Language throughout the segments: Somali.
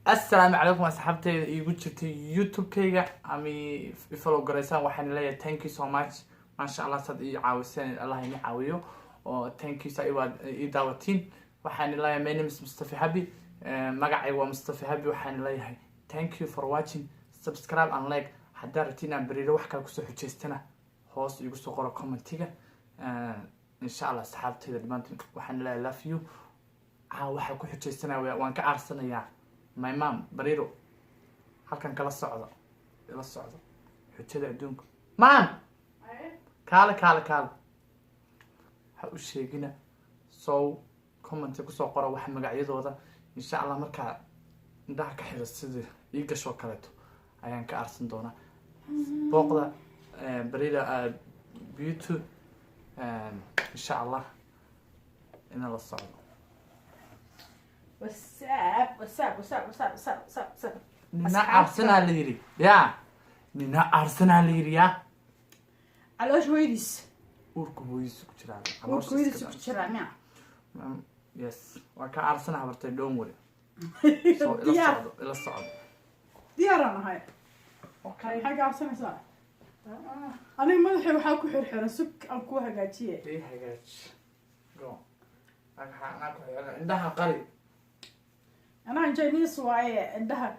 Assalaamu calaykum asxaabteyda iigu jirtay YouTube-kayga ama i follow garaysaan. Waxaan leeyahay thank you so much. Maasha Allah, saad ii caawiseen, Allah ini caawiyo oo thank you saa ii daawatiin. Waxaan leeyahay, my name is Mustafa Habi. Magacayga waa Mustafa Habi. Waxaan leeyahay thank you for watching, subscribe and like. Haddaa rabtiin inaan beriiro wax kale kusoo xujaystana, hoos igu soo qoro commentiga, insha Allah. Asxaabteyda dhammaantiin waxaan leeyahay love you. Waxaa ku xujaysanaya, waan ka aarsanayaa my mom Bariiro. Halkan kala socda, ila socda xujada adduunka. Mom, kaale, kaale, kaale, ha u sheegina. So commenti kusoo qora waxa magacyadooda, insha Allah. Markaa indhaha ka xiro sidii ii gashoo kaleeto ayaan ka aarsan doonaa. Booqda Barida Beauty, insha Allah, ina la socdo. What's up? What's up? What's up? What's up? What's up? What's up? What's up? Nina aarsanaa la yidhi ya, nina aarsanaa la yidhi ya. Caloosha hooyadiis. Uurka hooyadiisa ku jiraa. Uurka hooyadiis ku jiraa miya? Yes, waa ka aarsana habartay. Don't worry. So ila Diyaar. socdo, ila socdo. Diyaaraan ahay. Okay. Maxaa gaabsanaysaa? Aniga madaxay waxaa ku xirxiran, sug aan kuu hagaajiye. Ii hagaaj. Go. Anaa ku xiran, indhaha qari. Anahan Chinese waaye, indhaha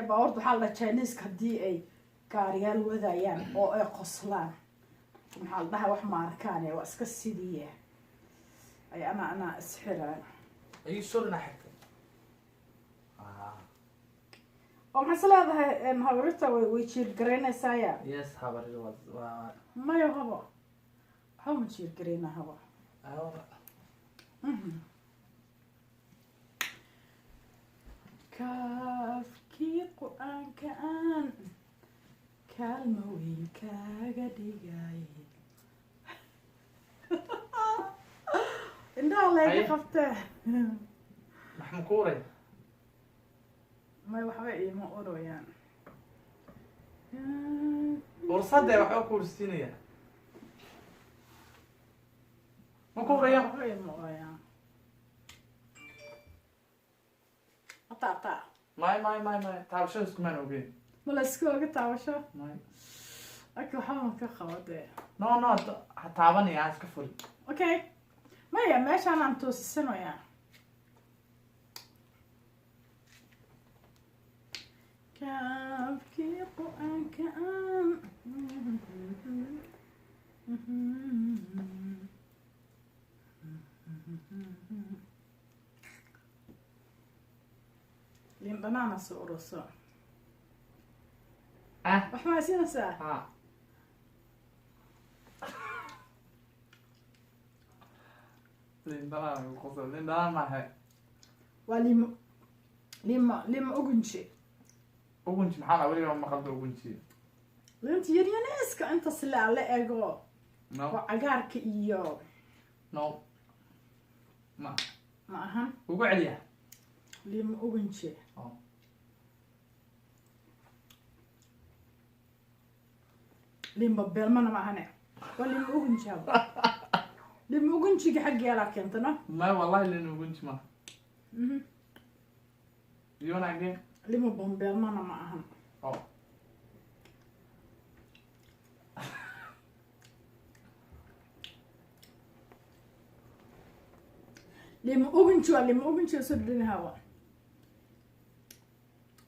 baawarta waxaa la dhaha Chineska haddii ay gaariyaal wadayaan oo ay qoslaan, maxaa la dhahaa, wax ma arkaan, waa iska sidii ay anaa isxiraan. Are you sure inaa xirtay? Ah. Oo maxaa is leedahay, habarirta way jiirgaraynaysaaya? Yes, habarir waa Mayo, habo, waxba ma jiirgarayna, habo. Ah. Kaafkii Qur-aanka aan kaalmo weyn kaaga dhigay, indhaha layga Haye. qabtee. Maxma ku uray? May, waxba iima urayaan. Ursadee, waxba ku ursiinaya, ma ku uraya? Waxba iima urayaan. Ata May, may, may, may, taabashada iskumaan ogeyn. Ma la isku oga taabasho? May. Aka waxba ma ka qabo dee. No, ha taabanaya, ha iska furi. Okay, maya, meeshaan aan toosisanayaa. Kaafkii Qur-aanka aan liin dhanaana soo ururso. Ah. Wax maa siinaysaa? Ha. Liin dhanaan ku qosol, liin dhanaan maahe. Waa liimo, liimo, liimo ugunji. Ugunji maxaa la? Weligaa maqalba ugunji. Liinta yaryaniska intas la ego. No. Oo cagaarka iyo No, ma Ma ahan. Ugu celiya. Liimo ugunji. Oh. Liimba beelmana ma ahane, waa liimo ugunji haba. Liimo ugunjiga xaggeelaa keenta, no? May, wallahi liin ugunji ma. You wanna again? Liimo bombeelmana ma ahan. Oh. Liimo ugunji, waa liimo ugunji oo soo dhadhinahawa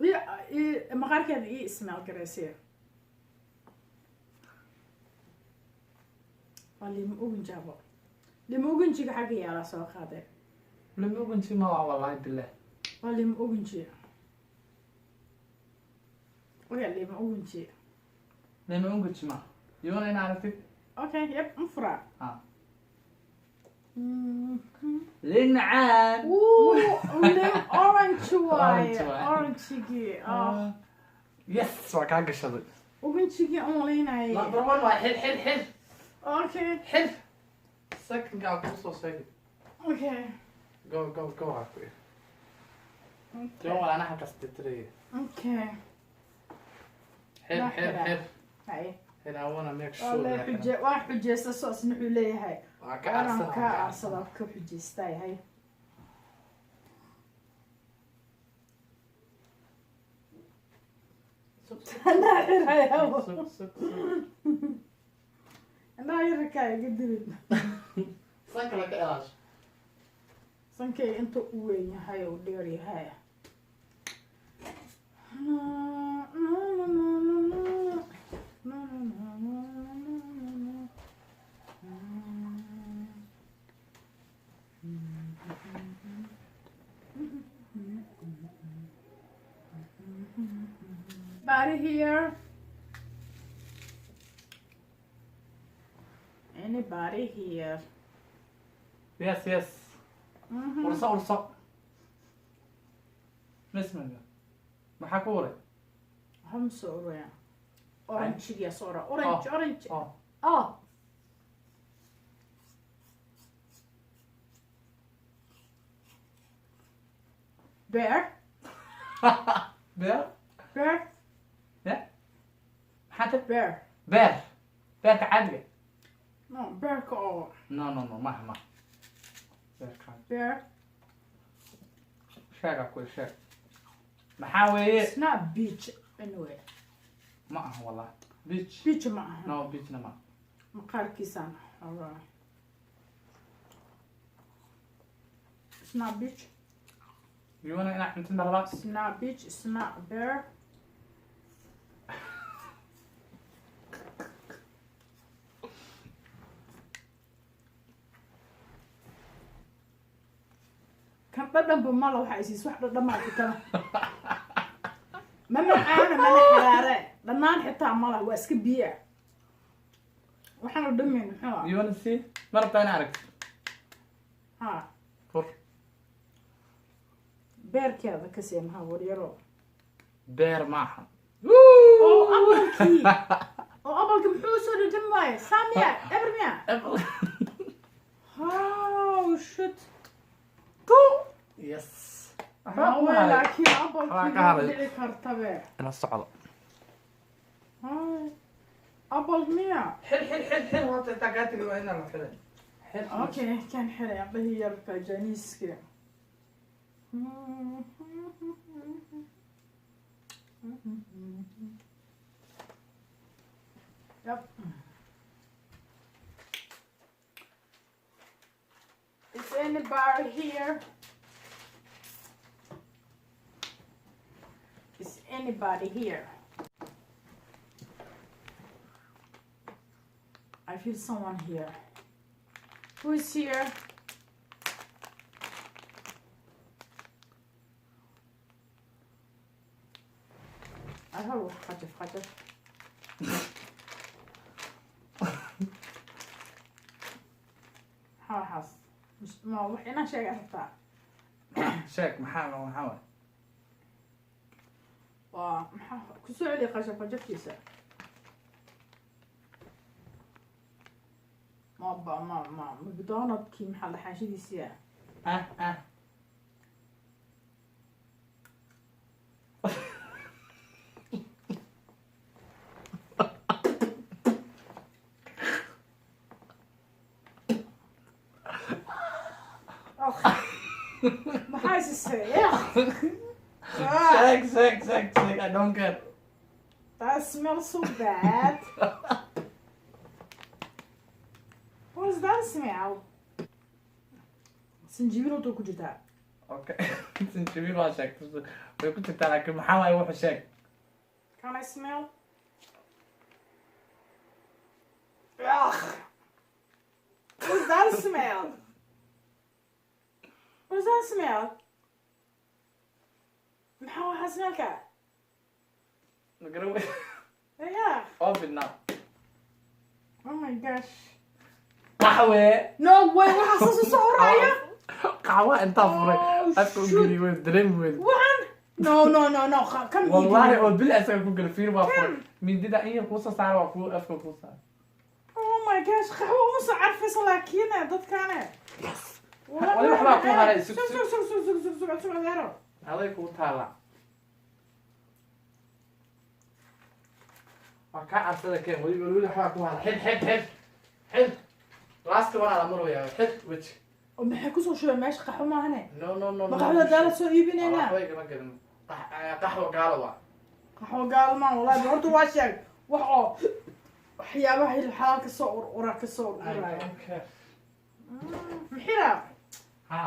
iyo maqaarkeeda ii ismaal garaysiya. Waa liimo ugunji habo, liimo ugunjiga xagga yaalaa soo qaadee. Liin ugunji ma waa, wallahi billah. Waa liimo ugunji. Okay, liimo ugunji. Liin ugunji ma. You wanna ina aragtid? Okay, yep, ma furaa? Ah. Liin macaan. Wuu, lim orange waaye. Orange waaye. Orangegii, oh. Yes, waa kaa gashaday. Ugunjigii aan malaynayay. Number one waa xil, xil, xil. Okay. Xil secondkaa kuu soo sheegay. Okay. Go, go, go, waa ku Okay. Go, waa anaha kastitiraya. Okay. Xil. Waa Xil. xiraa. Xil. Haye. Xil, I wanna make Waa sure la that- xuje, waa xujeysta, soosna wuxuu leeyahay Waa ka waanaan aarsanaa. kaa aarsada, ka xujeystaa yahay. Anaa xiraya. Sug, sug, sug. Anaa yarkaa iga dilin. Sanka la ka ilaasho. Sankay inta u weyn yahay oo dheer yahay. Anybody here? Anybody here? Yes. Urso, urso. Mismiga maxaa ku waray? Waxba ma soo uraya. Orange-giya soo ura. Orange, orange. Oh. Oh. Bear, Beer. Bear, Ya, maxaa tir? Bear. Beer, beerka caadiga. No, bearka oo. No, maha, maha beerka caadiga. Bear. Sheega ku sheeg, maxaa weeye? It's not peach anyway. Ma aha, wallah, peach. Peach ma aha. No, peachna ma. Maqaarkiisaan xoogaa. It's not peach. You wanna inaad cuntid ma rabaa? It's not peach. It's not bear. Kan dhadhanba mala, waxa isiis wax dhadhamaa xitaa ma macaana, mana xaraare, dhanaan xitaa mala, waa iska biya. Waxaan la dhamayn muxuu ah? You wanna see? Ma rabtaa inaad aragtid? Ha. Fur. Beerkeeda kasii maha waryaro. Beer ma aha. Oo applekii, oo appleka muxuu usoo dhadhan waaye? Samia eber miya? Apple. Oh shit. Yes. Waay, laakiin Waxbaa applekii ka ma haray. dhici kartabe. Ila socdo. Hay. Apple miya? Xil, xil, xil, xil. Horta intaa kaa tegi waa inaan la xilay. Xil. Okay, kan xiray aqlihii yarka janiiska. Yep. Is anybody here? Is anybody here? I feel someone here. Who is here? I heard wax qajaf qajaf. Maxaa waxaas? Ma wax inaan sheega rabtaa? Sheeg, maxaa waay? Waa maxaa? Kusoo celi qajaf qajafkiisa. Ma ba ma ma McDonaldkii, maxaa la xaanshadiisii ah? Ah ah. Maxaa isisay? Sheeg, sheeg, sheeg, sheeg. I don't care. That smells so bad. What is that smell? Sinjibiil wuxuu ku jirtaa. Okay, sinjibiil waa sheegtay, way ku jirtaa, laakiin maxaa waaye wuxuu? Sheeg. Can I smell? Ugh. What is that smell? What is that smell? Maxaa waxaa smellka? Magara wey. Yeah. Open now. Oh my gosh. Qaxwe. No way, waxaa saas u soo uraya. Qaxwa intaa furay Oh, afka u shoot. geliy, way dareemi weyda. Waxaan? No, no, no, no. Kan ii Wallahi geliy. oo bil asaga ku gala. Fiir, waa furay. Kan. Mindida in yar kuusoo saara, waa kuu afka kuu saara. Oh my gosh, qaxwo uma soo carfayso laakiin dadkaane. Yes. Wali waxbaa ku haray, sug, Sug, sug. sug, sug, sug, sug, sug, sug, adeero. Aday kuu taala, waa kaa cabsada. Keen weli, weli waxbaa ku haray. Xid, xid, xid, xid. Last one ala marwaya. Xid weji. Oo maxay kusoo shubay meesha? Qaxwo maahane? No, no, no. Ma qaxwada daala soo iibinaynaa? Waxba igama gelin. Qaxwa gaalo waa. Qaxwo gaalmaan wallahi. Horta waa sheeg wax oo waxyaabaha hilib xalaal kasoo ur ura kasoo I ururaya. don't care. Maxira? Ha.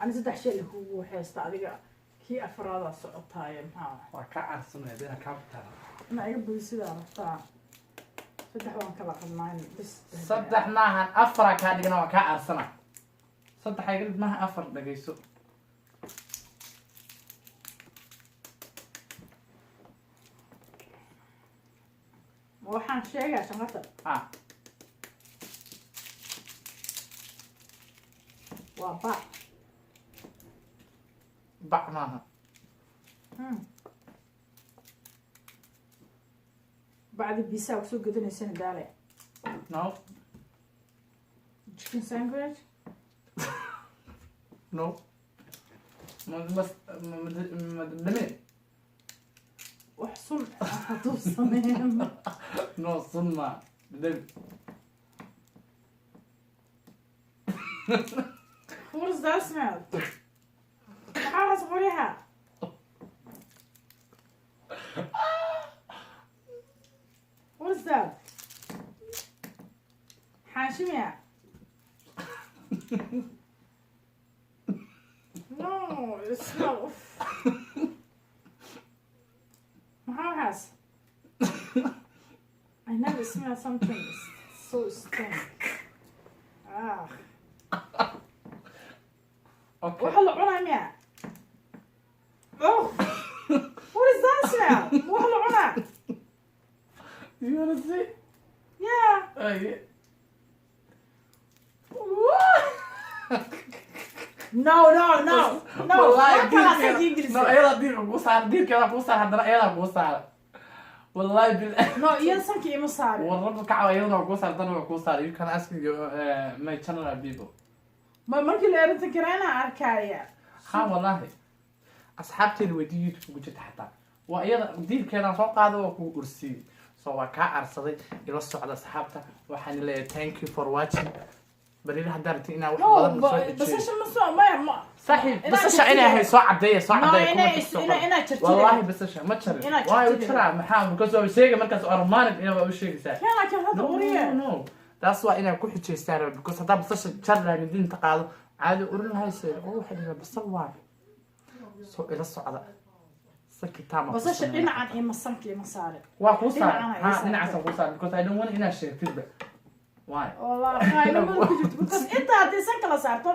Ani saddex shay lakugu haysta, adiga kii afraadaa socotaaye, maxaa? Waa kaa carsanaya dina kaa bitaa. Ina iga buusidaa rabtaa. Saddex waan kala qabnaa bis. Saddex maahan, afaraa kaa dhigana, waa kaa carsana. Saddex iga dhig maaha, afar dhagayso. Ma waxaan sheegaa shanqata? Ha. Waa bac. Bac maaha. Bacdi bisaa kusoo gadanaysana daale. No. Chicken sandwich. No, ma mas ma ma dhamin. Wax sun ah hadduu sameyn. No, sun ma dhadhami. What is that smell? Maxaa waxaas qoryaha? What is that? Xaanshi miya? No, it smell. Uff. Maxaa waxaas? I never smell something so stink. Ah. Okay. Waxa la cunaa miya? Oh, what is that smell? Waxa la cunaa? You wanna see? Yeah. Ay. No, no, no, no. Wallahi. Wax kala Diirkeeda- sanka Ingiriisi. No, iyadaa diirka kuu saar, diirkeeda kuu saar, haddana iyadaa kuu saar, wallahi bil. No, iyada sanka ima saarin. Warrabka kacawa, iyadana waa kuu saar, dana waa kuu saar. You can ask your my channel people. Ma markii la erinta karayna arkaya. Ha, wallahi asxaabteeda weydii YouTube ku jirta, xataa waa iyada diirkeedaan soo qaada, waa kuu ursiiyey, so waa kaa arsaday. Ila socda asxaabta, waxaan leeyahay thank you for watching. Balila haddaa rabtid inaa wax No. badan soo xejiyo. Basasha ma soo maya ma. Saaxiib. Inaa Basasha inay jartid. ahayd soo cadeeya, soo No, cadeeya. inay inaa jartid. Wallahi basasha ma jarin. Inaa Waay u jartid. jaraa maxaa? Because waa sheegay markaas armaanid ina waa u sheegaysaa. Keen laakiin hadda No. uriye. No, taas waa inaa ku xujaystaa raba, because haddaa basasha jar lahayd, midinta qaado caadi urin lahayse oo waxay dhigaa basal waay. Soo ila socda sakitaama. Basasha dhinacan ima sanka ima saarin. Waa kuu saar. Dhinacana ii Ha. saartay. Dhinacaasa kuu saar because I don't want inaad sheegtidba why. Wallahi qaylomada ku jirto, because inta haddii sanka la saarto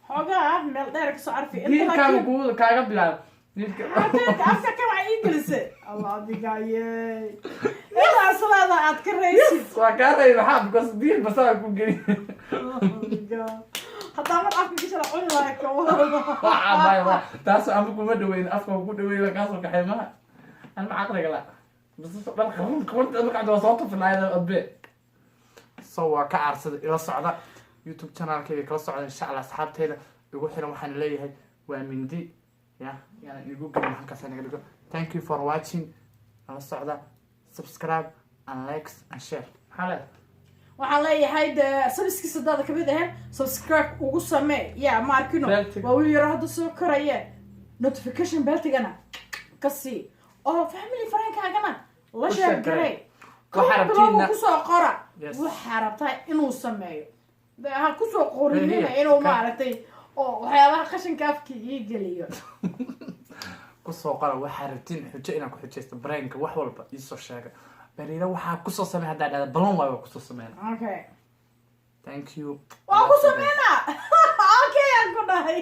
xoogaa meel dheer kasoo carfi inta. Diirkaaga Laakiin kuu kaaga bilaab diirka. Afka afka ka waxay ii gelisay, Allah adigaye, intaas leeda aad ka raysid. Waa kaa ray maxaa? Because diir basala ku geli. Haddaa mar afka gashala cuni lahay ka. Waa waa taas ama kuma dhaweyn, afka ku dhaweyn kaasoo kaxay maha anma caqliga la basasha dhan qarun qarunta markaa waa soo tufilaayada abe. So waa ka caarsaday. Ila socda YouTube channelkayga, kala socda insha Allah. Asxaabteyda igu xiran waxaan leeyahay waa mindi ya yaana igu gelin halkaas naga dhigo. Thank you for watching. Nala socda, subscribe and likes and share. Maxaa leedahay? Waxaan leeyahay dee sabiskiisa hadaada kamid ahayn, subscribe ugu samee ya maarkino. Beltiga. Waa wiil yaro hadda soo koraye. Notification beltigana ka sii oo family friendkaagana la U share share garey. Waxaa rabtiinna- Kusoo qora. Yes. Waxaa rabtaa inuu sameeyo. Dee ha kusoo qorinina Rehiya. inuu maaragtay oo waxyaabaha qashinka afka ii geliyo. Kusoo qora waxaa rabtiin xujo inaan ku xujaysto brainka, wax walba iisoo sheega. Bariira waxaa kusoo samey haddaa dhahda balan waayo, waa kusoo sameyna. Okay. Thank you. Waa ku sameynaa. Okay, aan ku dhahay.